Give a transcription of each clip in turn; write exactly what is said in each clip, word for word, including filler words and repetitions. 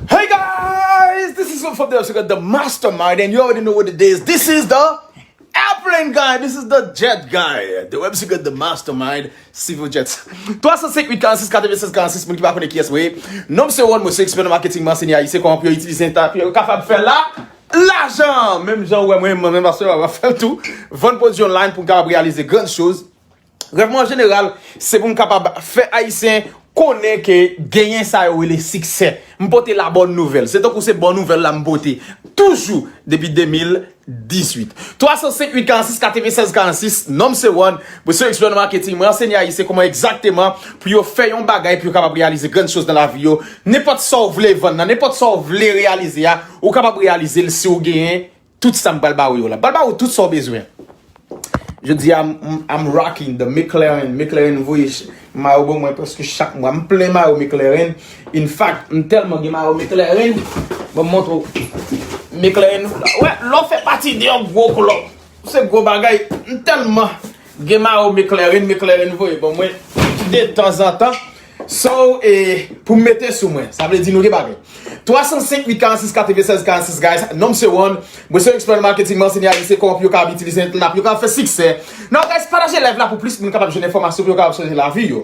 Hey guys, this is Fof the Web Secret, the mastermind, and you already know what it is. This is the airplane guy, this is the jet guy, the Web Secret, the mastermind, Civil Jets. Twa san senk uit karannsis katrevennsèz karannsis, moun ki pa konnen kiyès mwen ye. Non, m se Ron, mwen se ekspè nan maketing, m ansenye Ayisyen kòman pou yo itilize entènèt pou yo kapab fè la, lajan. Menm jan ou wè mwen, mwen menm, paske w ap fè l tou. Vann pwodui online pou m kapab reyalize grann choz. Rèv mwen an jeneral, se pou m kapab fè Ayisyen konnen ke genyen sa yo rele siksè. M pote la bòn nouvèl. Se tankou se bòn nouvèl la m pote toujou depi de mil dizuit. Twa san senk uit karannsis katrevennsèz karannsis, non m se Ron, mwen se ekspè nan maketing, mwen ansenye Ayisyen kòman egzakteman pou yo fè yon bagay pou yo kapab reyalize grann choz nan lavi yo. Nenpòt sa w vle vann nan, nenpòt sa w vle reyalize a, ou kapab reyalize l si w genyen tout sa m pral ba ou yo la. M pral ba ou tout sa w bezwen. Jodi a, I'm, I'm rocking the McLaren. McLaren voye ch- mayo ban mwen prèske chak mwa. M plen mayo McLaren. In fact, m tèlman gen mayo McLaren. Ban m montre w. McLaren. Wè, lè w fè pati de yon gwo klòb, se gwo bagay. M tèlman gen mayo McLaren, McLaren voye ban mwen de tanzantan. So, e, pou m mete sou mwen, sa vle di nou gen bagay. Twa san senk uit karannsis katrevennsèz karannsis, guys. Non m se Ron. Mwen se yon ekspè nan maketing, mwen ansenye Ayisyen kòman pou yo kapab itilize entènèt la pou yo kapab fè siksè. Now, guys, pataje live la pou plis moun kapab jwenn enfòmasyon pou yo kapab chanje lavi yo.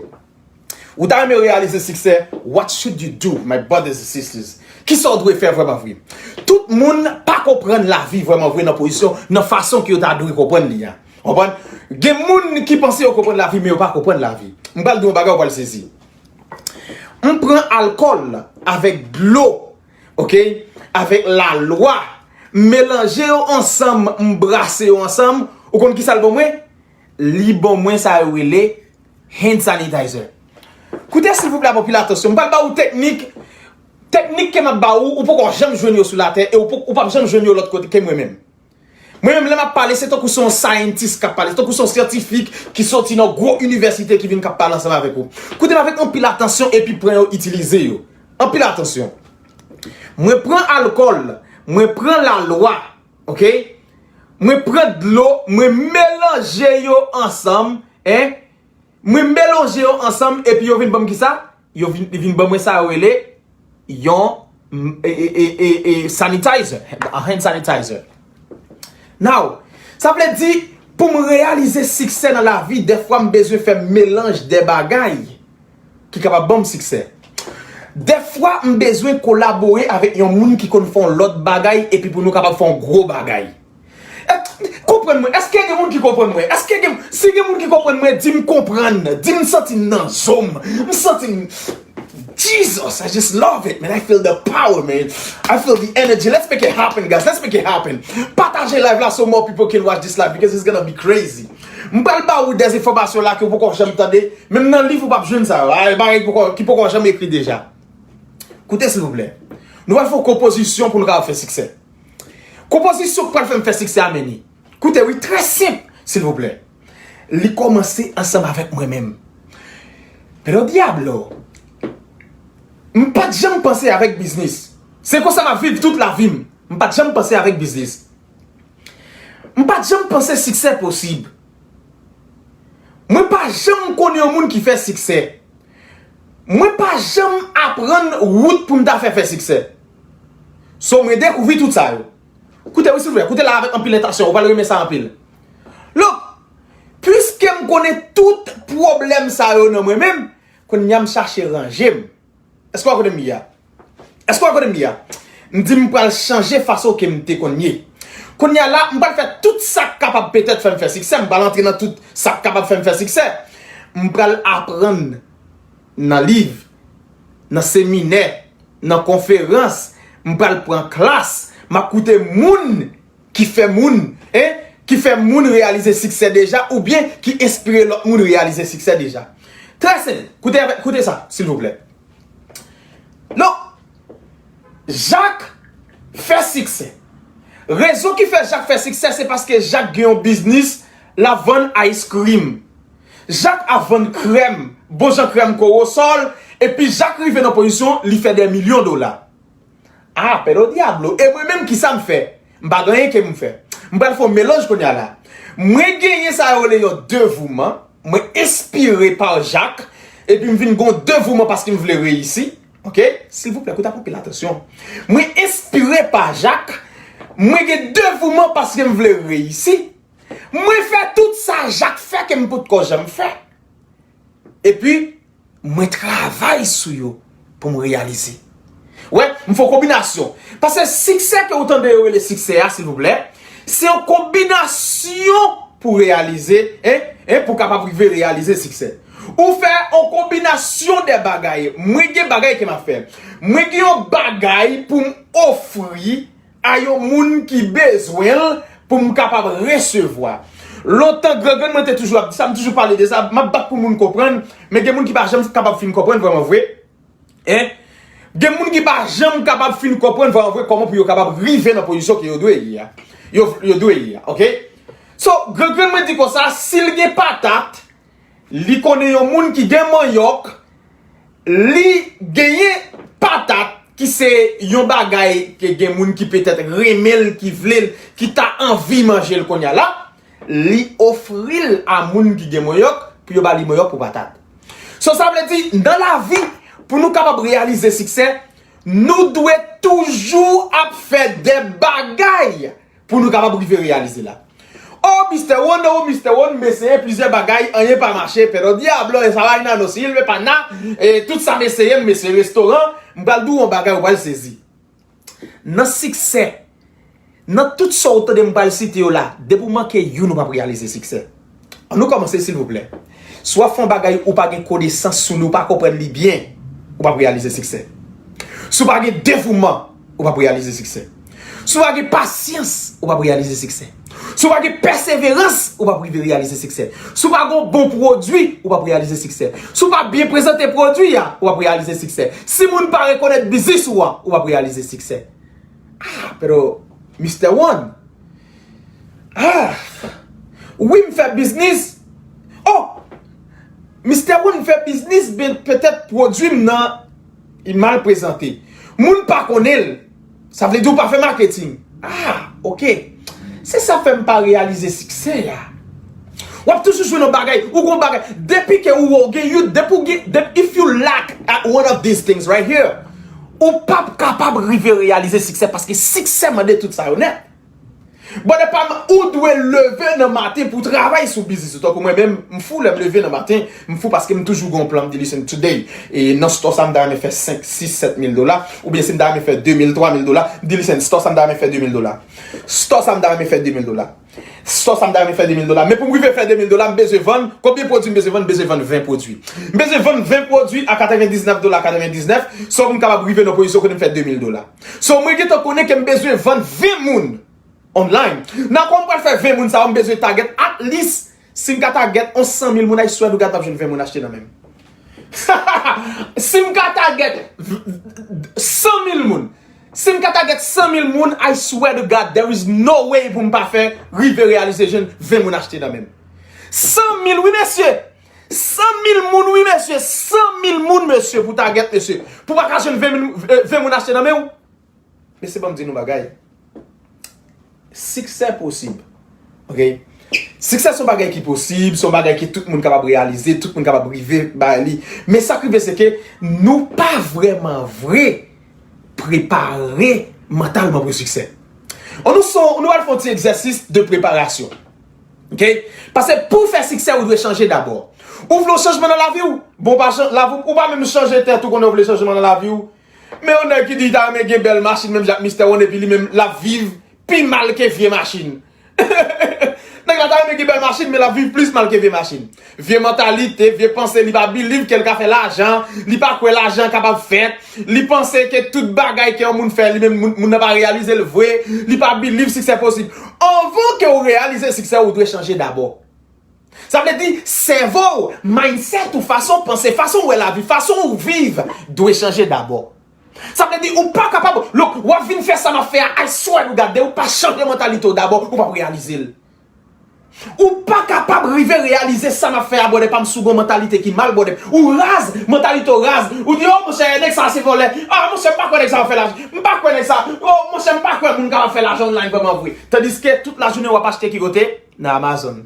Ou ta renmen reyalize siksè? What should you do, my brothers and sisters? Kisa w dwe fè vrèman vre? Tout moun pa konprann lavi vrèman vre nan pozisyon, nan fason ke yo ta dwe konprann li a. Konprann? Gen moun ki panse yo konprann lavi, men yo pa konprann lavi. M pral di w yon bagay, w pral sezi. M pran alkòl avèk dlo, oke, avèk lalwa, m melanje yo ansanm, m brase yo ansanm. Ou konn kisa l ban mwen? Li ban mwen sa yo rele hand sanitizer. Koute, silvouplè, anpil atansyon. M pral ba ou teknik, teknik ke m ap ba ou, ou poko janm jwenn yo sou latè, e ou po- ou p ap janm jwenn yo lòt kote ke mwen menm. Mwen menm, lè m ap pale, se tankou se yon scientist k ap pale, se tankou se yon syantifik ki soti nan gwo inivèsite ki vin k ap pale ansanm avèk ou. Koute m avèk anpil atansyon epi pran yo, itilize yo. Anpil atansyon. Mwen pran alkòl, mwen pran lalwa, oke? Mwen pran dlo, mwen melanje yo ansanm, en? Mwen melanje yo ansanm epi yo vin ban m kisa? Yo vin, vin ban mwen sa yo rele yon, mm, e, e, e, e, e, sanitizer, a hand sanitizer. Now, sa vle di, pou m reyalize siksè nan lavi, dèfwa m bezwen fè melanj de bagay ki kapab ban m siksè. Dèfwa, m bezwen kolabore avèk yon moun ki konn fè yon lòt bagay epi pou nou kapab fè yon gwo bagay. E, konprann mwen. Èske gen moun ki konprann mwen? Èske gen, si gen moun ki konprann mwen, di m konprann. Di m santi m nan zo m. M santi m, Jesus, I just love it, man. I feel the power, man. I feel the energy. Let's make it happen, guys. Let's make it happen. Pataje live la so more people can watch this live because it's gonna be crazy. M pral ba ou des enfòmasyon la ke ou poko janm tande, menm nan liv ou p ap jwenn sa yo. Ay, bagay ki poko, ki poko janm ekri deja. Koute, silvouplè. Nou pral fè yon konpozisyon pou nou kapab fè siksè. Konpozisyon k pral fè m fè siksè a, men li. Koute, wi, trè senp, silvouplè. Li kòmanse ansanm avèk mwen menm. Pero diablo, m pa t janm panse avèk biznis. Se konsa m ap viv tout lavi m. M pa t janm panse avèk biznis. M pa t janm panse siksè posib. Mwen pa janm konnen yon moun ki fè siksè. Mwen pa janm aprann wout pou m ta fè fè siksè. So, mwen dekouvri tout sa yo. Koute, wi, silvouplè, koute la avèk anpil entansyon, ou pral renmen sa anpil. Look, piske m konnen tout pwoblèm sa yo nan mwen menm, kounye a m chache ranje m. Èske w wè kote m ye a? Èske w wè kote m ye a? M di m pral chanje fason ke m te konn ye. Kounye a la, m pral fè tout sa k kapab petèt fè m fè siksè. M pral antre nan tout sa k kapab fè m fè siksè. M pral aprann nan liv, nan seminè, nan konferans. M pral pran klas. M ap koute moun ki fè moun, en, ki fè moun reyalize siksè deja, oubyen ki enspire lòt moun reyalize siksè deja. Trè senp, koute, koute sa, silvouplè. Donk, Jak fè siksè. Rezon ki fè Jak fè siksè, se paske Jak gen yon biznis, l ap vann ice cream. Jak ap vann krèm, bon jan krèm kowosòl, epi Jak rive nan pozisyon, li fè dè milyon dola. Ah, pero diablo. E mwen menm, kisa m fè? M pa gen anyen ke m fè. M pral fè yon melanj kounye a la. Mwen genyen sa yo rele yon devouman. Mwen enspire pa Jak. Epi m vin gen yon devouman paske m vle reyisi. Ok? Silvouplè, koute ak anpil atansyon. Mwen enspire pa Jak. Mwen gen devouman paske m vle reyisi. Mwen fè tout sa Jak fè ke m potko janm fè. Epi, mwen travay sou yo pou m reyalize. Wè, m fè yon konbinasyon. Paske siksè ke ou tande yo rele siksè a, silvouplè, se yon konbinasyon pou reyalize, en, en, pou kapab rive reyalize siksè. Ou fè yon konbinasyon de bagay. Mwen gen bagay ke m ap fè. Mwen gen yon bagay pou m ofri a yon moun ki bezwen l pou m kapab resevwa. Lontan, grangrann mwen te toujou ap di sa, m toujou pale de sa, m ap bat pou moun konprann, men gen moun ki pa janm kapab fin konprann vrèman vre. En? Gen moun ki pa janm kapab fin konprann vrèman vre kòman pou yo kapab rive nan pozisyon ke yo dwe ye a. Yo, yo dwe ye a, ok? So, grangrann mwen di konsa, si l gen patat, li konnen yon moun ki gen manyòk, li genyen patat ki se yon bagay ke gen moun ki petèt renmen l, ki vle l, ki ta anvi manje l kounye a la, li ofri l a moun ki gen manyòk pou yo ba li manyòk pou patat. So, sa vle di, nan lavi, pou nou kapab reyalize siksè, nou dwe toujou ap fè de bagay pou nou kapab rive reyalize la. Oh, Mister One, oh, Mister One, m eseye plizyè bagay, anyen pa mache, pero diablo, esa vaina no sirve pa na, e, tout sa m eseye, m eseye restoran, m pral di w yon bagay, ou pral sezi. Nan siksè, nan tout sa w tande m pral site yo la, depi w manke youn, ou p ap reyalize siksè. Ann nou kòmanse, silvouplè. Si w ap fè yon bagay, ou pa gen konesans sou li, ou pa konprann li byen, ou p ap reyalize siksè. Si w pa gen devouman, ou p ap reyalize siksè. Si w pa gen pasyans, ou p ap reyalize siksè. Si w pa gen pèseverans, ou p ap rive reyalize siksè. Si w pa gen yon bon pwodui, ou p ap reyalize siksè. Si w pa byen prezante pwodui a, ou p ap reyalize siksè. Si moun pa rekonèt biznis ou an, ou p ap reyalize siksè. Ah, pero, Mister One, ah, wi, m fè biznis. Oh, Mister One fè biznis, men petèt pwodui m nan, li mal prezante. Moun pa konnen l. Sa vle di ou pa fè maketing. Ah, ok. Se sa fè m pa reyalize siksè a. W ap toujou jwenn yon bagay, ou gon bagay. Depi ke ou, ou gen, you, depi ou gen, depi, if you lack at one of these things right here, ou p ap kapab rive reyalize siksè, paske siksè mande tout sa yo nèt. Brother pa m, ou dwe leve nan maten pou travay sou biznis ou. Tankou mwen menm, m fou lè m leve nan maten, m fou paske m toujou gon plan, m di, listen, today, e nan store sa m ta renmen fè senk, sis, sèt mil dola, oubyen si m ta renmen fè de mil, twa mil dola, m di, listen, store sa m ta renmen fè de mil dola. Store sa m ta renmen fè de mil dola. Store sa m ta renmen fè de mil dola. Men pou m rive fè de mil dola, m bezwen vann, konbyen pwodui m bezwen vann? M bezwen vann ven pwodui. M bezwen vann ven pwodui a katrevendiznèf dola katrevendiznèf, so pou m kapab rive nan pozisyon kote m fè de mil dola. So, mwen gentan konnen ke m bezwen vann ven moun online. Nan kòman m pral fè ven moun sa yo, m bezwen target at least, si m ka target yon san mil moun, I swear to God, m ap jwenn ven moun achte nan men m. Si m ka target san mil moun, si m ka target san mil moun, I swear to God, there is no way pou m pa fè rive reyalize jwenn ven moun achte nan men m. San mil, wi, mesye! San mil moun, wi, mesye! San mil moun, mesye, pou target, mesye! Pou pa ka jwenn ven moun, ven moun achte nan men w! Mesye, ban m di nou bagay. Siksè posib. Ok? Siksè se yon bagay ki posib, se yon bagay ke tout moun kapab reyalize, tout moun kapab rive bay li. Men sa k rive, se ke nou pa vrèman vre prepare mantalman pou siksè. Ann nou, nou al fè yon ti egzèsis de preparasyon. Ok? Paske pou w fè siksè, ou dwe chanje dabò. Ou vle yon chanjman nan lavi w? Bon, pa chan-, lavi w, ou pa menm chanje tèt ou konnen w vle chanjman nan lavi w. Men yon nèg ki di li ta renmen gen bèl machin menm jan ak Mister One epi li menm l ap viv pi mal ke vye machin. Nèg la ta renmen gen bèl machin, men l ap viv plis mal ke vye machin. Vye mantalite, vye panse, li pa believe ke l ka fè lajan, li pa kwè lajan kapab fèt, li panse ke tout bagay ke yon moun fè, li menm moun, moun nan pa reyalize l vre, li pa believe siksè posib. Anvan ke w reyalize siksè, ou dwe chanje dabò. Sa vle di, sèvo w, mindset ou, fason w panse, fason w wè lavi, fason w viv, dwe chanje dabò. Sa vle di, ou pa kapab, look, w ap vin fè sa m ap fè a, I swear to God, depi ou pa chanje mantalite w dabò, ou p ap reyalize l. Ou pa kapab rive reyalize sa m ap fè a, brother pa m, si w gon mantalite ki mal, brother. Ou raz, mantalite w raz. Ou di, oh, monchè, nèg sa se vòlè. Ah, monchè, m pa kwè nèg sa ap fè lajan. M pa kwè nèg sa. Oh, monchè, m pa kwè moun kapab fè lajan online vrèman vre. Tandiske tout lajounen w ap achte ki kote? Nan Amazon.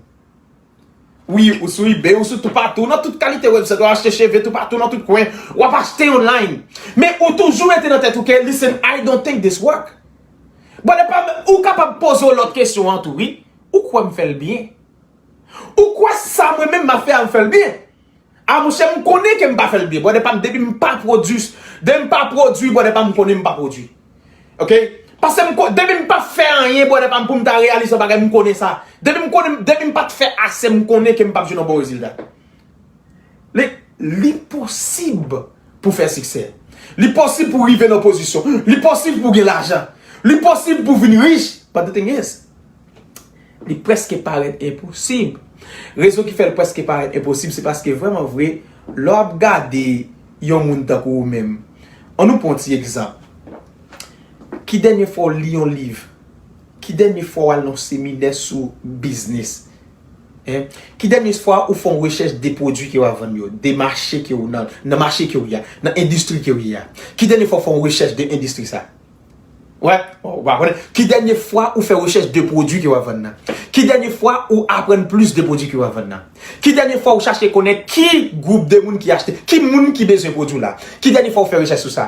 Wi, ou sou eBay, ou sou toupatou, nan tout kalite website, w ap achte cheve toupatou, nan tout kwen, w ap achte online. Men ou toujou mete nan tèt ou ke, listen, I don't think this work. Brother Pam, ou kapab poze w lòt kesyon an tou, wi. Ou kwè m fè l byen? Ou kwè sa mwen menm m ap fè a m fè l byen? A monchè, m konnen ke m pa fè l byen. Brother Pam, depi m pa pwodui, depi m pa pwodui, brother Pam, m konnen m pa pwodui. Ok? Paske m ko- depi m pa fè anyen, brother Pam, pou m ta reyalize yon bagay, m konnen sa. Depi m konnen, depi m pa t fè ase, m konnen ke m p ap jwenn yon bon rezilta. Li, li posib pou fè siksè. Li posib pou rive nan pozisyon. Li posib pou gen lajan. Li posib pou vin rich. But the thing is, li prèske parèt enposib. Rezon ki fè l prèske parèt enposib, se paske vrèman vre, lè w ap gade yon moun tankou ou menm, ann nou pran yon ti egzanp. Ki dènye fwa w li yon liv? Ki dènye fwa w al nan yon seminè sou biznis? Hein? Ki dènye fwa ou fè yon rechèch de pwodui ke w ap vann yo, de mache ke w nan, nan mache ke w ye a, nan endistri ke w ye a? Ki dènye fwa w fè yon rechèch de endistri sa? Wè, ou pa konnen. Ki dènye fwa ou fè rechèch de pwodui ke w ap vann nan? Ki dènye fwa ou aprann plis de pwodui ke w ap vann nan? Ki dènye fwa ou chache konnen ki gwoup de moun ki achte, ki moun ki bezwen pwodui w la? Ki dènye fwa ou fè rechèch sou sa?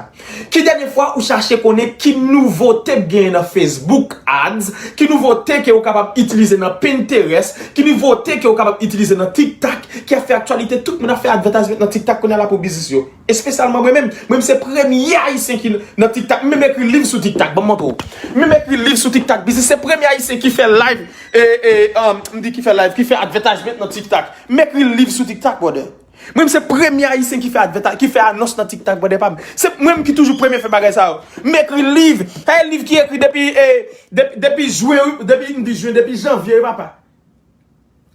Ki dènye fwa ou chache konnen ki nouvote k genyen nan Facebook Ads, ki nouvote ke ou kapab itilize nan Pinterest, ki nouvote ke ou kapab itilize nan TikTok, ki ap fè aktyalite, tout moun ap fè advertisement nan TikTok kounye a la pou biznis yo. Espesyalman mwen menm, mwen menm se premye Ayisyen ki nan TikTok, m menm ekri liv sou TikTok, ban m montre w. M menm ekri liv sou TikTok, biznis se premye Ayisyen ki fè live, e, e, um, m di ki fè live, ki fè advertisement nan TikTok. M ekri liv sou TikTok, brother. Mwen menm se premye Ayisyen ki fè advertise, ki fè anons nan TikTok, brother Pam. Se mwen menm ki toujou premye fè bagay sa yo. M ekri liv, e liv ki ekri depi, e, depi, depi jen, depi, m di jen, depi janvye, wi papa.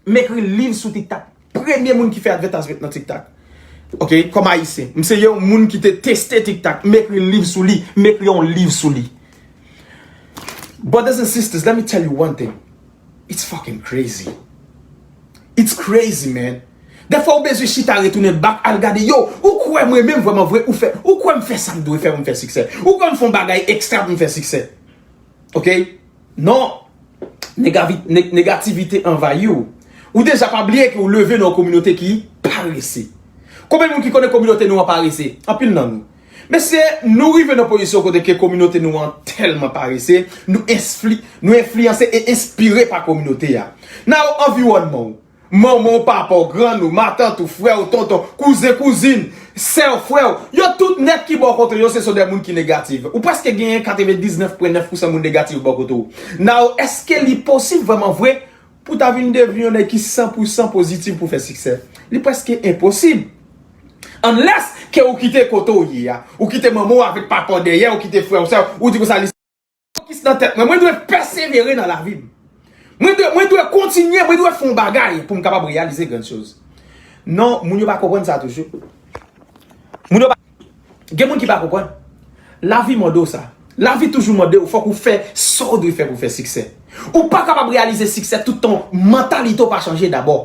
M ekri liv sou TikTok. Premye moun ki fè advertisement nan TikTok. Ok, kòm Ayisyen. M se yon moun ki te teste TikTok. M ekri liv sou li. M ekri yon liv sou li. Brothers and sisters, let me tell you one thing. It's fucking crazy. It's crazy, man. Dèfwa ou bezwen chita retounen back, al gade, yo, ou kwè mwen menm vrèman vre, ou fè, ou kwè m fè sa m dwe fè pou m fè siksè. Ou kwè m fè yon bagay ekstra pou m fè siksè. Ok? Non. Negavi- ne- negativite anvayi w. Ou deja pa bliye ke ou leve nan yon kominote ki parese. Konbyen moun ki konnen kominote nou an parese? Anpil nan nou. Mesye, nou rive nan pozisyon kote ke kominote nou an tèlman parese, nou enfli- nou enfliyanse e enspire pa kominote a. Nan anviwònman w, manman w, papa w, grann ou, matant ou, frè w, tonton, kouzen, kouzin, sè w, frè w, yo tout nèt ki bò kote w, yo se son de moun ki negatif. Ou prèske genyen katrevendiznèf pwen nèf pousan moun negatif bò kote w. Now, èske li posib vrèman vre pou w ta vin devni yon nèg ki san pousan pozitif pou fè siksè? Li prèske enposib. Unless ke ou kite kote w ye a, ou kite manman w avèk papa w dèyè, ou kite frè w, sè w, ou di konsa li fokis nan tèt mwen. Mwen dwe pèsevere nan lavi m. Mwen dwe, mwen dwe kontinye, mwen dwe fè yon bagay pou m kapab reyalize grann choz. Non, moun yo pa konprann sa toujou. Moun yo pa, gen moun ki pa konprann. Lavi mande w sa. Lavi toujou mande w, fòk ou fè sa w dwe fè pou fè siksè. Ou pa kapab reyalize siksè toutan mantalite w pa chanje dabò.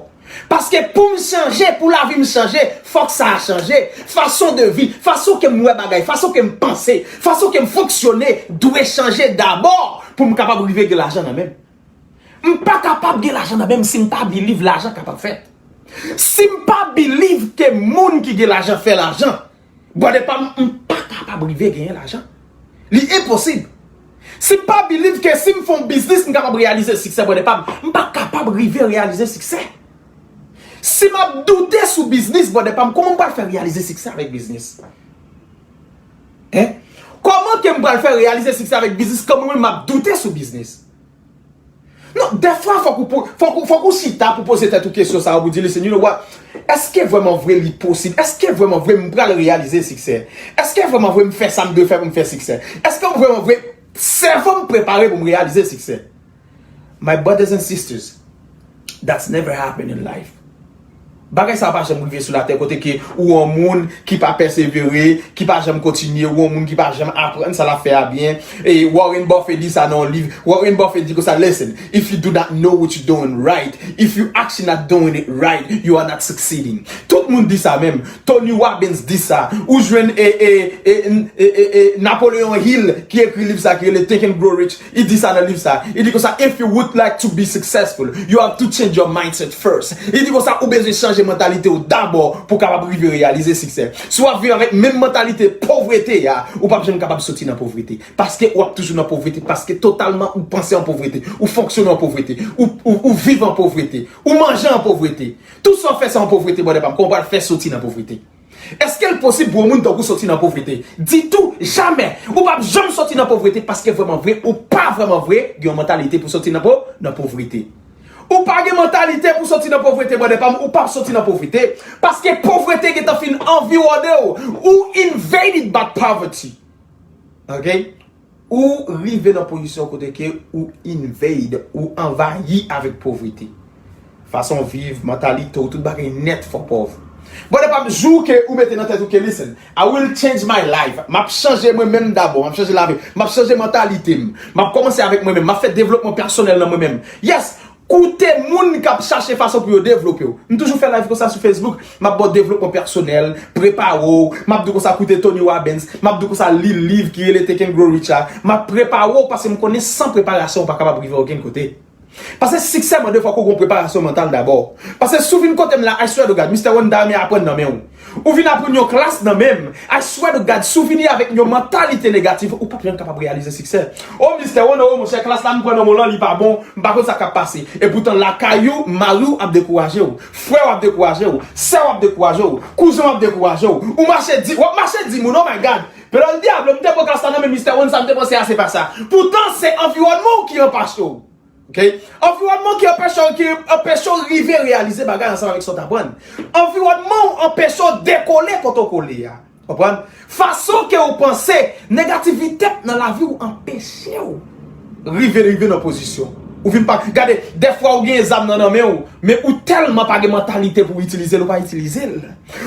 Paske pou m chanje, pou lavi m chanje, fòk sa a chanje. Fason de vi, fason ke m wè bagay, fason ke m panse, fason ke m fonksyone dwe chanje dabò pou m kapab rive gen lajan nan men m. M pa kapab gen lajan nan men m si m pa believe lajan kapab fèt. Si m pa believe ke moun ki gen lajan fè lajan, brother pa m, m pa kapab rive genyen lajan. Li enposib. Si m pa believe ke si m fè yon biznis, m kapab reyalize siksè, brother pa m, m pa kapab rive reyalize siksè. Si m ap doute sou biznis, brother pa m, kòman m pral fè reyalize siksè avèk biznis? Hein? Kòman ke m pral fè reyalize siksè avèk biznis, kòman mwen m ap doute sou biznis? Non, dèfwa fòk ou, po- fòk ou, fòk ou chita pou poze tèt ou kesyon sa yo, pou di, listen, you know what? Èske vrèman vre li posib? Èske vrèman vre m pral reyalize siksè? Èske vrèman vre m fè sa m dwe fè pou m fè siksè? Èske vrèman vre sèvo m prepare pou m reyalize siksè? My brothers and sisters, that's never happened in life. Bagay sa pa janm rive sou latè kote ke ou yon moun ki pa pèsevere, ki pa janm kontinye, ou yon moun ki pa janm aprann sa l ap fè a byen. E Warren Buffett di sa nan yon liv. Warren Buffett di konsa, listen, if you do not know what you're doing right, if you actually not doing it right, you are not succeeding. Tout moun di sa menm. Tony Robbins di sa. Ou jwenn e, e, e, e, e, e, Napoleon Hill ki ekri liv sa ki rele Think and Grow Rich. Li di sa nan liv sa. Li di konsa, if you would like to be successful, you have to change your mindset first. Li di konsa, ou bezwen chanje mantalite w dabò pou w kapab rive reyalize siksè. Si w ap viv avèk menm mantalite povrete a, ou p ap janm kapab soti nan povrete. Paske w ap toujou nan povrete. Paske totalman ou panse an povrete. Ou fonksyone an povrete. Ou, ou, ou viv an povrete. Ou manje an povrete. Tout sa w fè se an povrete, brother pa m. Kòman w pral fè soti nan povrete? Èske l posib pou yon moun tankou soti nan povrete? Ditou, jamè! Ou p ap janm soti nan povrete paske vrèman vre, ou pa vrèman vre gen yon mantalite pou soti nan po, nan povrete. Ou pa gen mantalite pou soti nan povrete, brother pa m, ou p ap soti nan povrete. Paske povrete gentan fin anviwone w. Ou invaded by poverty. Ok? Ou rive nan pozisyon kote ke ou invade, ou anvayi avèk povrete. Fason w viv, mantalite w, tout bagay nèt fò pòv. Brother pa m, jou ke ou mete nan tèt ou ke, listen, I will change my life. M ap chanje mwen menm dabò, m ap chanje lavi, m ap chanje mantalite m. M ap kòmanse avèk mwen menm, m ap fè devlopman pèsonèl nan mwen menm. Yes, koute moun k ap chache fason pou yo devlope w. M toujou fè live konsa sou Facebook. M ap ba w devlopman pèsonèl, prepare w. M ap di w konsa koute Tony Robbins. M ap di w konsa li liv ki rele Think and Grow Rich la. M ap prepare w paske m konnen san preparasyon ou pa kapab rive okenn kote. Paske siksè mande fòk ou gon preparasyon mantal dabò. Paske si w vin kote m la, I swear to God, Mister One dayè m aprann nan men w. Ou vin aprann yon klas nan men m. I swear to God, si w vini avèk yon mantalite negatif, ou p ap janm kapab reyalize siksè. O Mister One, o monchè, klas la m pran nan men w lan, li pa bon, m pa konn sa k ap pase. Epoutan lakay ou, mari w ap dekouraje w, frè w ap dekouraje w, sè w ap dekouraje w, kouzen w ap dekouraje w. Ou mache di, w ap mache di moun, oh my God, pero el diablo, m te pran klas la nan men Mister One, sa m te panse a se pa sa. Poutan se anviwònman w ki anpache w. Ok? Anviwònman ki anpeche w, ki anpeche w rive reyalize bagay ansanm avèk sa w t aprann. Anviwònman w anpeche w dekole kote w kole a. Konprann? Fason ke w panse, negativite nan lavi w anpeche w rive, rive nan pozisyon. Ou vin pa, gade, dèfwa ou gen zam nan nan men w, men ou tèlman pa gen mantalite pou w itilize l, ou pa itilize l.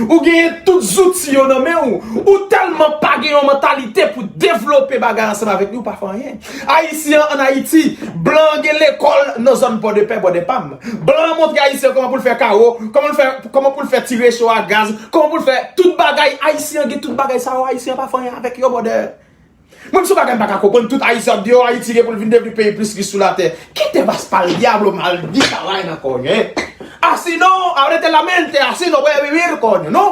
Ou genyen tout zouti yo nan men w. Ou tèlman pa gen yon mantalite pou devlope bagay ansanm avèk li, ou pa fè anyen. Ayisyen an Ayiti, blan an gen lekòl nan zòn Pòdepè, brother pa m. Blan an montre Ayisyen kòman pou l fè kawo, kòman l fè, kòman pou l fè ti recho a gaz, kòman pou l fè tout bagay. Ayisyen an gen tout bagay sa yo, Ayisyen an pa fè anyen avèk yo, brother. Mwen, m sou bagay m pa ka konprann, tout Ayisyen ap di, o, Ayiti gen pou l vin devni peyi plis rich sou latè. Kite vas pal diablo, maldita vaina, coño, eh. Así no, ábrete la mente, así no puede vivir, coño, no?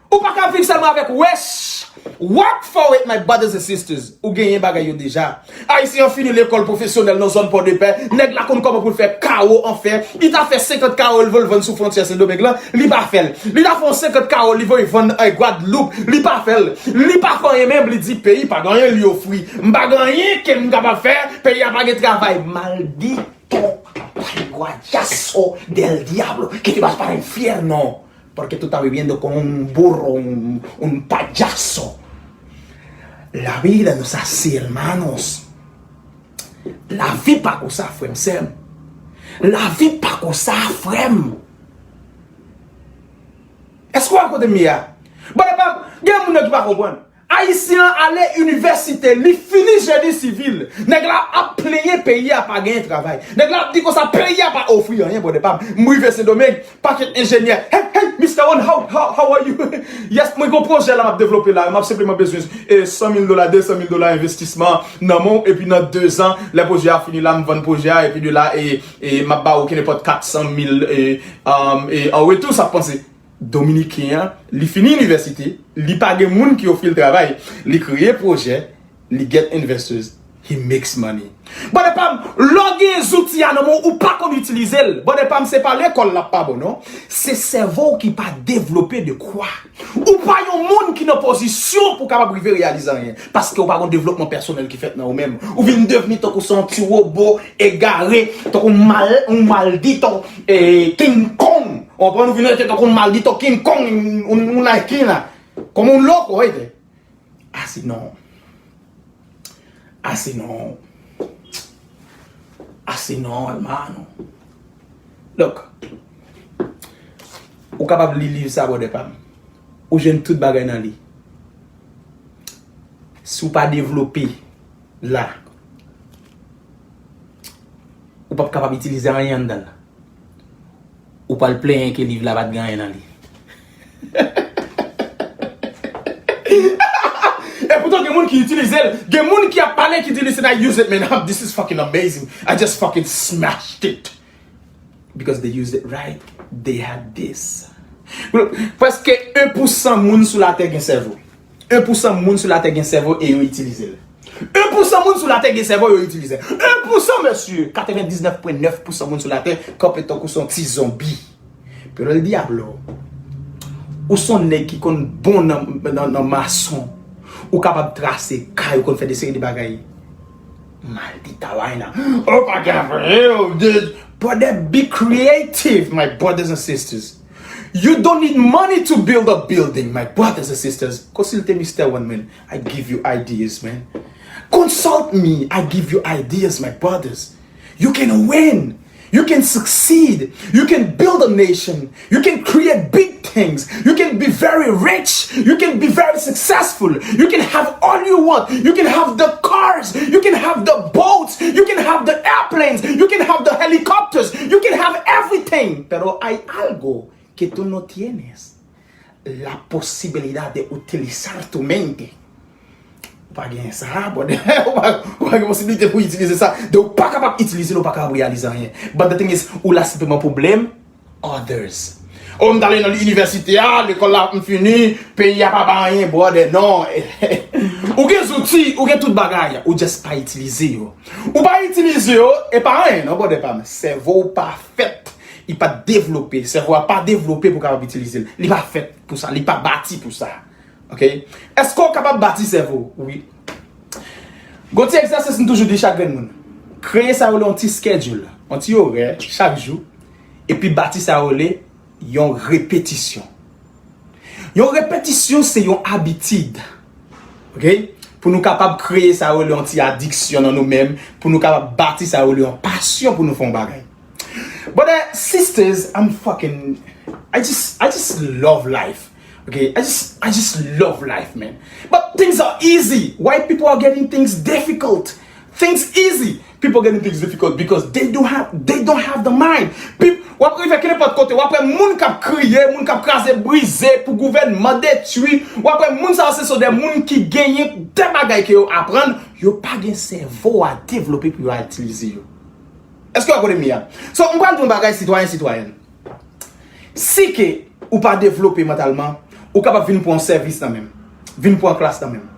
Ou pa ka viv sèlman avèk wesh. Work for it, my brothers and sisters. Ou genyen bagay yo deja. Ayisyen an fini lekòl pwofesyonèl nan zòn Pòdepè. Nèg la konn kòman pou l fè kawo an fè. Li ta fè senkant kawo, li voye l vann sou fwontyè Sendomeng lan. Li pa fè l. Li ta fè yon senkant kawo, li voye vann, eh, Gwadloup. Li pa fè l. Li pa fè anyen menm. Li di, peyi pa gen anyen li ofri. M pa gen anyen ke m kapab fè. Peyi a pa gen travay. Maldito payaso del diablo. Que te vas para el infierno. Porque tú estás viviendo como un burro, un, un payaso. La vida no es así, hermanos. Lavi pa konsa, frè m, sè m. Lavi pa konsa, frè m. Èske w wè kote m ye a? Bon, epa, gen moun nan ki pa konprann. Ayisyen an ale inivèsite, li fini jeni sivil. Nèg la ap plenyen peyi a pa genyen travay. Nèg la ap di konsa peyi a pa ofri anyen, brother pa m. M rive Sendomeng, pakèt enjenyè. Hey, hey, Mister One, how, how, how are you? Yes, mwen gon pwojè la m ap devlope la. M ap senpleman bezwen, eh, san mil dola, de san mil dola envestisman nan men w. Epi nan de zan, lè pwojè a fini la, m vann pwojè a. Epi de la, e, e, m ap ba w kenenpòt kat san mil, e, um, e, an retou, sa k panse. Dominiken an, li fini inivèsite, li pa gen moun ki ofri l travay, li kreye pwojè, li get investors, he makes money. Brother pa m, lè w gen zouti a nan men w, ou pa konn itilize l. Brother pa m, se pa lekòl l ap pa bon, non. Se sèvo w ki pa devlope de kwa. Ou pa yon moun ki nan pozisyon pou w kapab rive reyalize anyen. Paske w pa gen devlopman pèsonèl ki fèt nan ou menm. Ou vin devni tankou se yon ti wobo egare, tankou mal, yon maldito, eh, King Kong. Ou konprann, ou vin rete tankou yon maldito King Kong, yon, yon Nike la. Kòm yon loko, rete. Así no. Así no. Así no, hermano. Look. Ou kapab li liv sa, brother pa m. Ou jwenn tout bagay nan li. Si w pa devlope la, ou p ap kapab itilize anyen anndan l. Ou pral plenyen ke liv la pa t gen anyen nan li. E poutan gen moun ki itilize l. Gen moun ki ap pale ki di, "Listen, I use it, man. This is fucking amazing. I just fucking smashed it." Because they used it right, they had this. Prèske en pou san moun sou latè gen sèvo. En pou san moun sou latè gen sèvo e yo itilize l. En pou san moun sou latè gen sèvo, yo itilize l. En pou san, mesye, katrevendiznèf pwen nèf pou san moun sou latè kanpe tankou se yon ti zonbi. Pero el diablo, ou se yon nèg ki konn bon nan, nan, nan mason. Ou kapab trase kay, ou konn fè de seri de bagay. Maldita vaina. Oh, pa gen vre, oh, de- Brother, be creative, my brothers and sisters. You don't need money to build a building, my brothers and sisters. Konsilte Mister One, man. I give you ideas, man. Consult me. I give you ideas, my brothers. You can win. You can succeed. You can build a nation. You can create big things. You can be very rich. You can be very successful. You can have all you want. You can have the cars. You can have the boats. You can have the airplanes. You can have the helicopters. You can have everything. Pero hay algo que tú no tienes. La posibilidad de utilizar tu mente. Ou pa gen sa, brother. Ou pa, ou pa gen posibilite pou itilize sa. Donk, ou pa kapab itilize l, ou pa kapab reyalize anyen. But the thing is, ou la senpleman pou blame others. Oh, m t ale nan inivèsite a, lekòl la m fini, peyi a pa ba anyen, brother. Non. Ou gen zouti, ou gen tout bagay, ou just pa itilize yo. Ou pa itilize yo, e pa anyen, non, brother pa m. Sèvo w pa fèt, li pa devlope. Sèvo a pa devlope pou kapab itilize l. Li pa fèt pou sa, li pa bati pou sa. Ok? Èske w kapab bati sèvo w? Wi. Gon ti egzèsis m toujou di chak grenn moun. Kreye sa yo rele yon ti schedule, yon ti orè chak jou, epi bati sa yo rele yon repetisyon. Yon repetisyon se yon abitid. Ok? Pou nou kapab kreye sa yo rele yon ti adiksyon nan nou menm, pou nou kapab bati sa yo rele yon pasyon pou nou fè yon bagay. Brother, sisters, I'm fucking, I just, I just love life. Okay, I just, I just love life, man. But things are easy. Why people are getting things difficult? Things easy. People getting things difficult because they don't have, they don't have the mind. Peop- w ap rive kenenpòt kote, w ap wè moun k ap kriye, moun k ap kraze brize pou gouvènman detwi. W ap wè moun sa yo se, se de moun ki genyen de bagay ke yo aprann, yo pa gen sèvo a devlope pou yo itilize yo. Èske w ap konnen m ye a? So, m pral di yon bagay, sitwayen, sitwayèn. Si ke ou pa devlope mantalman, ou kapab vin pran sèvis nan men m, vin pran klas nan men m.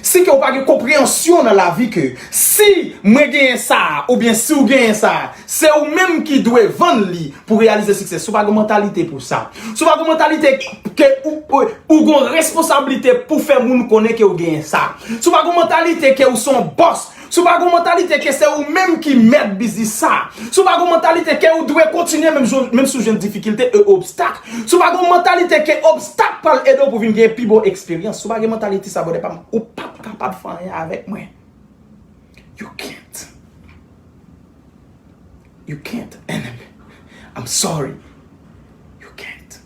Si ke ou pa gen konpreyansyon nan lavi ke si mwen genyen sa, oubyen si w genyen sa, se ou menm ki dwe vann li pou reyalize siksè. Si w pa gen mantalite pou sa, si w pa gen mantalite ke ou, ou, ou gen responsablite pou fè moun konnen ke ou genyen sa, si w pa gen mantalite ke ou se yon bòs, si w pa gen mantalite ke se ou menm ki mèt biznis sa, si w pa gen mantalite ke ou dwe kontinye menm jou, menm si w jwenn difikilte e obstak, si w pa gen mantalite ke obstak pral ede w pou vin gen pi bon eksperyans, si w pa gen mantalite sa, brother pa m, ou p ap kapab fè anyen avèk mwen. You can't. You can't. And I'm sorry. You can't.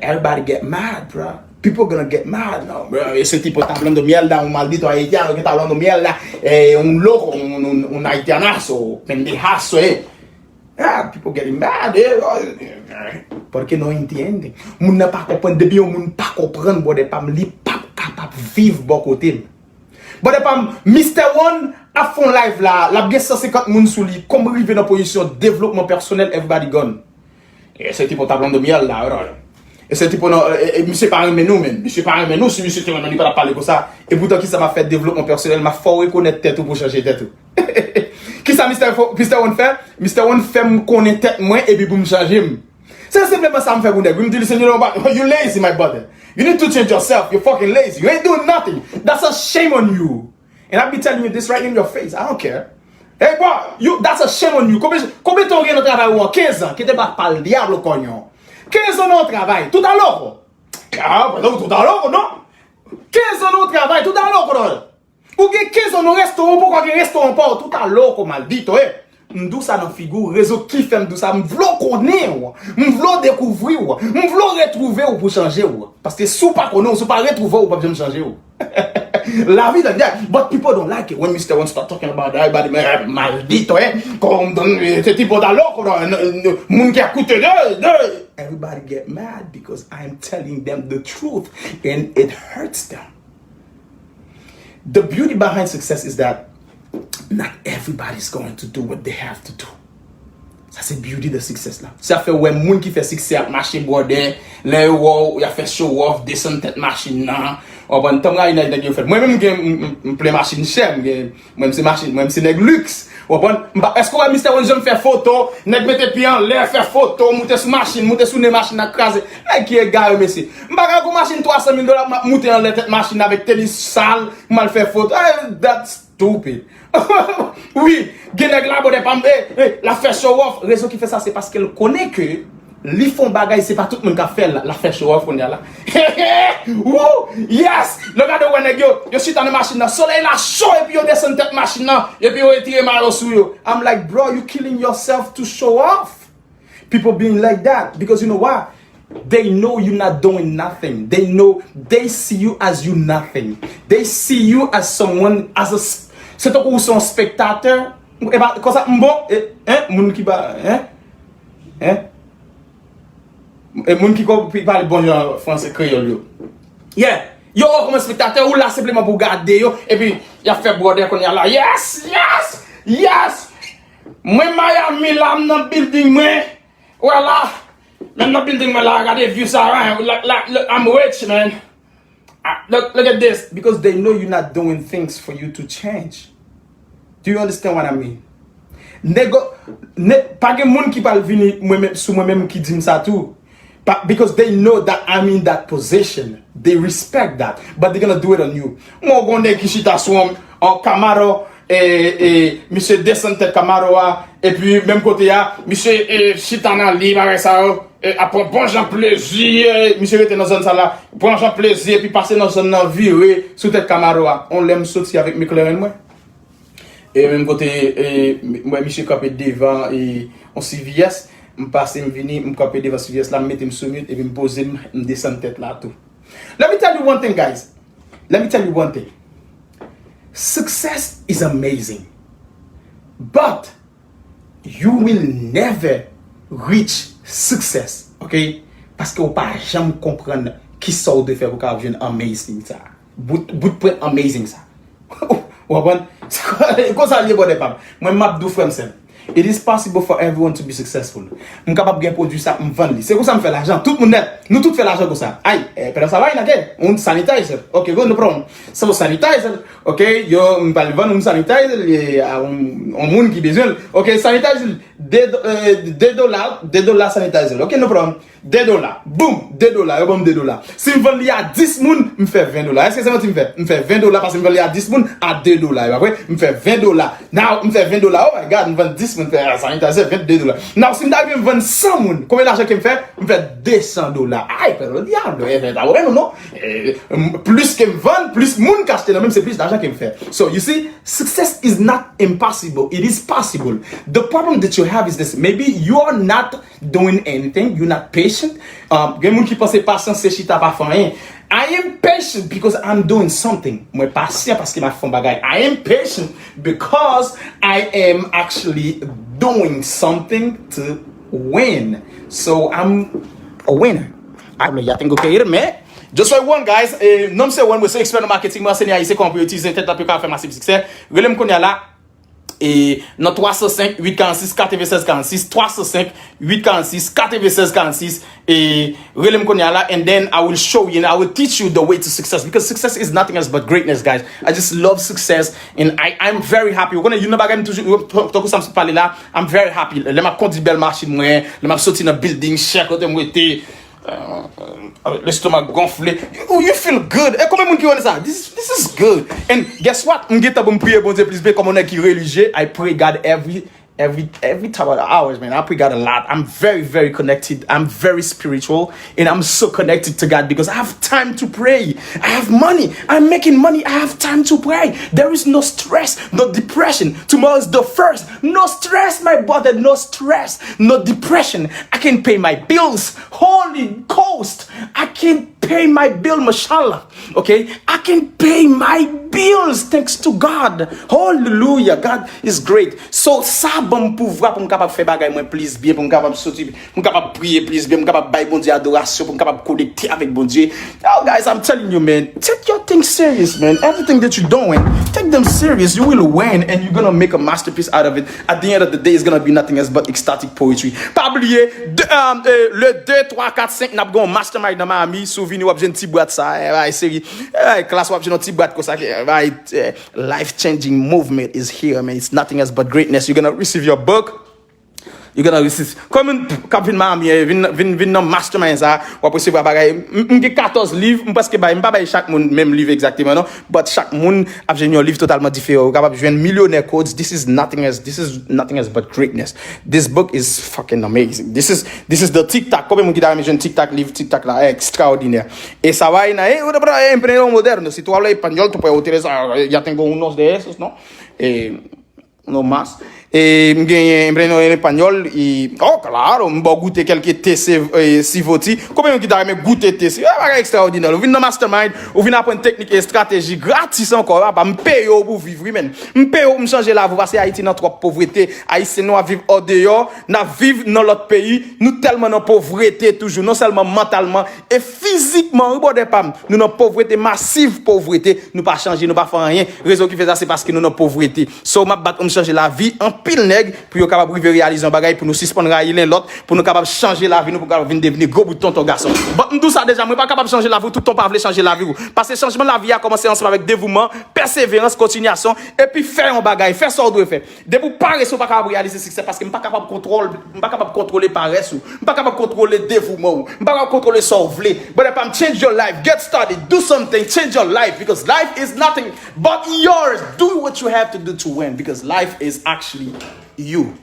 Everybody get mad, bro. People gonna get mad. No, bro. Ese tipo está hablando mierda, un maldito haitiano que está hablando mierda, eh, un loco, un, un, un haitianazo, pendejazo, eh. Ah, people getting mad, eh, oh, eh, porque no entienden. Moun nan pa konprann, depi yon moun pa konprann, brother pa m, li p ap kapab viv bò kote m. Brother pa m, Mister One ap fè yon live la, l ap gen san senkant moun sou li. Kòman rive nan pozisyon devlopman pèsonèl, everybody gone. Ese tipo está hablando mierda, bro. Ese tipo no, e, e, misye pa renmen nou, men. Misye pa renmen nou, si misye te renmen nou, li pa t ap pale konsa. E poutan, kisa m ap fè devlopman pèsonèl, m ap fè w rekonèt tèt ou pou chanje tèt ou. Kisa Mister Fo-, Mister One fè? Mister One fè m konnen tèt mwen, epi pou m chanje m. Se senpleman sa m fè pou nèg. M di li, "Senyor, you lazy, my brother. You need to change yourself. You're fucking lazy. You ain't doing nothing. That's a shame on you." And I be telling you this right in your face. I don't care. Hey, bro, you, that's a shame on you. Konbyen, konbyen tan w gen nan travay ou an? Kenz an. Que te va pa'l diablo, coño. Kenz an nan yon travay. Tú estás loco. Ah, pero tú estás loco, non? Kenz an nan yon travay. Tú estás loco, non? Ou gen kenz an nan yon restoran, ou poko gen restoran pa w. Tú estás loco, maldito, eh. M di w sa nan figi w, rezon ki fè m di w sa, m vle w konnen w, m vle w dekouvri w, m vle w retwouve w pou chanje w. Paske si w pa konnen w, si w pa retwouve w, ou p ap janm chanje w. Lavi like that, but people don't like it when Mister One start talking about everybody, man, maldito, eh, con, eh, este tipo está loco, no, no, no, moun ki akoute de, de. Everybody get mad because I'm telling them the truth and it hurts them. The beauty behind success is that not everybody's going to do what they have to do. Sa se beauty de success la. Sa fè w wè moun ki fè siksè ap mache bwòdè, lè yo wè w, y ap fè show off, desann tèt machin nan. Ou konprann? Tanm rayi nèg, nèg yo fè. Mwen menm, m gen, m, m, m plen machin chè, m gen, mwen, m se machin, mwen, m se nèg liks. Ou konprann? M pa, èske w wè Mister One janm fè foto, nèg mete pye anlè, fè foto, moute sou machin, moute sou nen machin nan kraze. Nèg ki egare, mesye. M pa ka gon machin twa san mil dola, m ap moute anlè tèt machin avèk tenis sal, m al fè foto. Eh, that's stupid. Wi, gen nèg la bòdè pa m, eh, eh, l ap fè show off. Rezon ki fè sa, se paske l konnen ke li fè yon bagay, se pa tout moun k ap fè l, l ap fè show off kounye a la. Woo! Yes! Lè w gade w wè nèg yo, yo chita nan machin nan, solèy la cho epi yo desann tèt machin nan, epi yo retire mayo sou yo. I'm like, bro, you killing yourself to show off. People being like that because you know why? They know you not doing nothing. They know, they see you as you nothing. They see you as someone, as a s- se tankou ou se yon spektatè. E pa konsa m bon, e, hein, moun ki ba, hein? Hein? E moun ki ko- ki pale bon jan franse kreyòl yo. Yeah. Yo, ou kòm spektatè, ou la senpleman pou gade yo, epi y ap fè bwòdè kounye a la. Yes, yes, yes. Mwen Miami la, m nan building mwen. Wè la, menm nan building mwen la, gade view sa, hein, la, la, la, I'm rich, man. Ah, look, look at this. Because they know you're not doing things for you to change. Do you understand what I mean? Nego, ne, pa gen moun ki pral vini mwen menm, sou mwen menm ki di m sa tou. Pa, because they know that I'm in that position. They respect that. But they're gonna do it on you. Mwen gon nèg ki chita sou yon, yon Camaro, e, e, misye desann tèt Camaro a, epi menm kote a, misye, e, chita nan li, bagay sa yo, e, ap pran bon jan plezi, e, misye rete nan zòn sa la, pran jan plezi, epi pase nan zòn nan vire sou tèt Camaro a. On lè m soti avèk McLaren mwen. E menm kote, e, m wè misye kanpe devan, e, on C V S, m pase, m vini, m kanpe devan C V S la, m mete m sou mute, epi m poze m, m desann tèt la tou. Let me tell you one thing, guys. Let me tell you one thing. Success is amazing. But you will never reach success, ok? Paske ou pa janm konprann kisa ou dwe fè pou w kapab jwenn amazing sa. Bout, bout pwen amazing sa. Ou konprann? Konsa l ye, brother pa m. Mwen, m ap di w, frè m, sè m. It is possible for everyone to be successful. M kapab gen pwodui sa, m vann li. Se konsa m fè lajan. Tout moun nèt. Nou tout fè lajan konsa. Ay, eh, pèdal sa va, inake. Un sanitizer. Ok, go, no problem. So, sanitizer. Ok, yo, m pral vann un sanitizer, eh, a on, on moun ki bezwen l. Ok, sanitizer, de, eh, de dola, de dola sanitizer. Ok, no problem. De dola. Boum! De dola. Yo ban m de dola. Si m vann li a dis moun, m fè ven dola. Èske se manti m fè? M fè ven dola paske m vann li a dis moun a de dola. E pa vre? M fè ven dola. Now, m fè ven dola. Oh my God, m vann dis moun, m fè, ah, sanitizer, vennde dola. Now, si m ta rive m vann san moun, konbyen lajan ke m fè? M fè de san dola. Ay, pero diablo, e fè ta wè nou, non? Eh, m- plis ke m vann, plis moun k achte nan men m, se plis lajan ke m fè. So, you see, success is not impossible. It is possible. The problem that you have is this. Maybe you're not doing anything, you're not patient. Um, gen moun ki panse pasyans se chita pa fè anyen. I am patient because I'm doing something. Mwen pasyan paske m ap fè yon bagay. I am patient because I am actually doing something to win. So I'm a winner. I don't know, y'all think okay, men just like one, guys. Eh, non m se One, mwen se ekspè nan marketing, mwen ansenye Ayisyen kòman pou yo itilize entènèt la pou yo kapab fè masiv siksè. Rele m kounye a la. E nan twa san senk, uit karannsis, katrevennsèz karannsis, twa san senk, uit karannsis, katrevennsèz karannsis, e rele m kounye a la, and then I will show you and I will teach you the way to success, because success is nothing else but greatness, guys. I just love success and I, I'm very happy. Ou konnen, youn nan bagay m toujou, tankou sa m sot pale la, I'm very happy. Lè m ap kondui bèl machin mwen, lè m ap soti nan building chè kote m rete, euh, euh, lestomak gonfle. You, you feel good. E konbyen moun ki wè sa? This, this is good. And guess what? M gentan pou m priye Bondye plis byen kòm yon nèg ki relijye. I pray God every every every time of hours, man. I pray God a lot. I'm very, very connected. I'm very spiritual, and I'm so connected to God because I have time to pray. I have money. I'm making money. I have time to pray. There is no stress, no depression. Tomorrow is the first. No stress, my brother. No stress, no depression. I can pay my bills. Holy Ghost, I can pay my bill, mashallah. Okay? I can pay my bills thanks to God. Hallelujah. God is great. So, sa ban m pouvwa pou m kapab fè bagay mwen plis byen, pou m kapab soti, pou m kapab priye plis byen, pou m kapab bay Bondye adorasyon, pou m kapab konekte avèk Bondye. Yo, guys, I'm telling you, man, take your thing serious, man. Everything that you're doing, take them serious. You will win, and you're gonna make a masterpiece out of it. At the end of the day, it's gonna be nothing else but ecstatic poetry. Pa bliye, de, um, eh, le de, twa, kat, senk, n ap gen yon mastermind nan Miami. Si w vini, w ap jwenn ti bwat sa. Eh, bay, seri. Eh, bay, klas, w ap jwenn yon ti bwat konsa. Eh, bay, eh, life changing movement is here, man. It's nothing else but greatness. You're gonna receive your book. You're gonna receive. Kòm moun k ap vin Miami, eh, vin, vin, vin nan mastermind sa, w ap resevwa bagay. M, m gen katòz liv, m prèske bay, m pa bay chak moun menm liv egzakteman, non. But chak moun ap jwenn yon liv totalman diferan. Ou kapab jwenn Millionaire Codes. This is nothing else. This is nothing else but greatness. This book is fucking amazing. This is, this is the TikTok. Konbyen moun ki ta renmen jwenn TikTok, liv TikTok la? Ekstraòdinè. Esa vaina, eh, emprendedor moderno. Si tú hablas español, tú puedes utilizar, ya tengo unos de esos, ¿no? Eh, no más. E m genyen, m genyen en español, e, oh, claro, m ba w goute kèlke te se, e, sivoti. Konbyen moun ki ta renmen goute te se? E bagay ekstraòdinè. Ou vin nan mastermind, ou vin aprann teknik e estrateji gratis ankò, papa. M peye w pou viv, wi, men. M peye w pou m chanje lavi w, paske Ayiti nan twòp povrete. Ayisyen nou ap viv andeyò, n ap viv nan lòt peyi. Nou tèlman nan povrete toujou, non sèlman mantalman, e fizikman, wi, brother pa m. Nou nan povrete, masiv povrete. Nou pa chanje, nou pa fè anyen. Rezon ki fè sa, se paske nou nan povrete. So, m ap bat pou m chanje lavi anpil nèg pou yo kapab rive reyalize yon bagay, pou nou sispann rayi len lòt, pou nou kapab chanje lavi nou, pou nou kapab vin devni gwo bout tonton gason. But m di w sa deja, mwen pa kapab chanje lavi w, tout tan w pa vle chanje lavi w. Paske chanjman lavi a kòmanse ansanm avèk devouman, pèseverans, kontinyasyon, epi fè yon bagay, fè sa w dwe fè. Depi w parese, w pa kapab reyalize siksè, paske m pa kapab kontwòl, m pa kapab kontwole parès ou, m pa kapab kontwole devouman ou, m pa kapab kontwole sa w vle. Brother pa m, change your life, get started, do something, change your life, because life is nothing but yours. Do what you have to do to win, because life is actually you.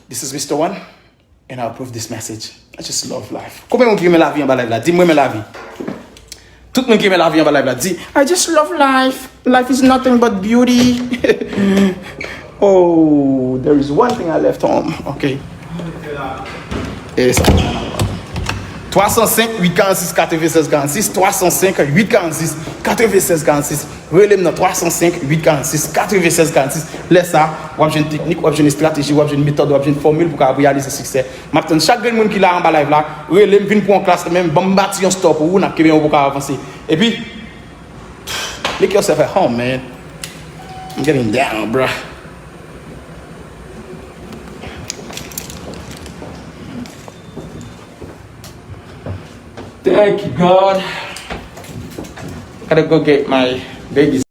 This is Mister One, and I approve this message. I just love life. Konbyen moun ki renmen lavi anba live la? Di m renmen lavi. Tout moun ki renmen lavi anba live la, di, "I just love life. Life is nothing but beauty." Oh, there is one thing I left home. Okay. E sa. Twa san senk, uit karannsis, katrevennsèz karannsis, twa san senk, uit karannsis, katrevennsèz karannsis. Rele m nan twa san senk, uit karannsis, katrevennsèz karannsis. Lè sa, w ap jwenn teknik, w ap jwenn estrateji, w ap jwenn metòd, w ap jwenn fòmil pou w kapab reyalize siksè. M ap tann chak grenn moun ki la anba live la, rele m, vin pran yon klas, men ban m bati yon store pou ou, n ap kenbe yon pou w ka avanse. Epi, make yourself at home, man. I'm getting down, bruh. Thank you, God. Gotta go get my babies.